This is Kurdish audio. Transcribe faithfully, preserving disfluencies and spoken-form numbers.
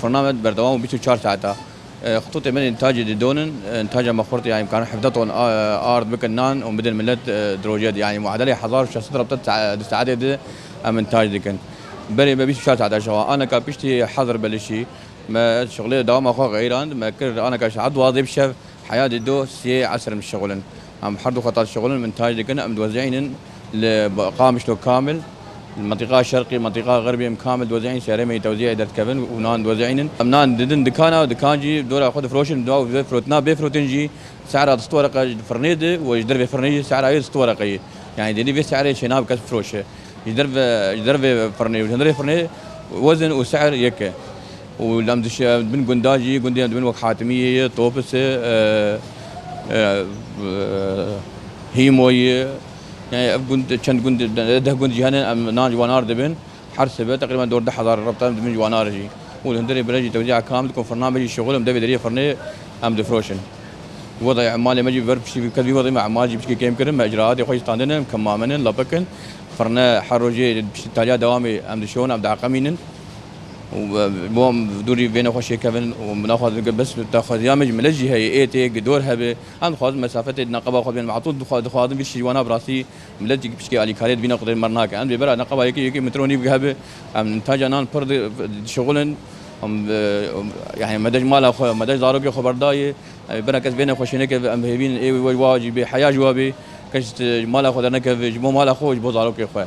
Bername berdewam bîst û çar saeta. E, xitûtê me intacê didonin, e, intaca me xurt, yani, em karin hevdeh ton, a, ard bikin nan û bidin millet, e, di rojê de. Yani, muadelê hezar û şeş sed rebte sa-, di saetê de em intac dikin. Berê me bîst û çar saeta şewa. Aneka piştî hezir belişî, me şixulê dewama xwe xeyrand, me kir aneka saet duwazdeh bi şev, heya dido siyê esr em şixulin. Em her du xeta şixulin, em intac dikin, em diwezînin li Qamişlo kamil, li mentiqa şerqî, mentiqa xerbî em kamil diwezînin, serê me tewzîyê derdikevin û nan diwezînin. Em nan didin dikana û dikan jî dora xwe difiroşin, dua vê firotina bê firotin jî sehra di sed wereqe ji firnê de û ji dervê firnê jî sehra yê di sed wereqe ye. Yani dênî vê sehrê çênabe kes bifiroşe. Ji derve, ji dervê firnê û ji hundirê firnê wezin û sehr yek e. Û em diş-, em dibin gunda jî, gundê em dibin wek Hatimiyê ye, Topis e, e, e, e, Hîmo ye. Yani ev gund, çend gund, deh gund jî hene, em nan ji wan ar dibin. Her sibe teqrîben dor deh hezar rebte em dibin ji wan ar jî. Û li hundirê bire jî tewzîa kam dikin, firna me jî şixul, em devê deriyê firnê em difiroşin. Wezayê emalê me jî ber piştî kes vî wezayê me emal jî pişkê kêm kirin, me icraatê xwe jî standin, em kemaminin, lapikin. Firne her rojê piştî taliya dewamê em dişon, em diaqemînin. Û, e, bo em dûrî vêne xwe şêkevin û naxwazin ke bes daxwaziya me ji millet jî heye, ê tê gidor hebe. Em dixwazin mesafetê di neqeba xwe bên metûl, dixwa-, dixwazin vî şî ji wana bi rastî millet jî pişkê alîkariyê dibîne qudrê me nake. Em dê bera neqeba yekê, yekê metro nîv hebe. Em intaca nan pir di-, dişixulin. Em, e, em, yani me de ji mala xwe, me de ji zarokê xwe berdayê. Em bera kes vêne xwe şêneke, em hêvîn ê wa jî bê heya ji wa bê. Kes, e, ji mala xwe dernekeve, ji bo mala xwe, ji bo zarokê xwe.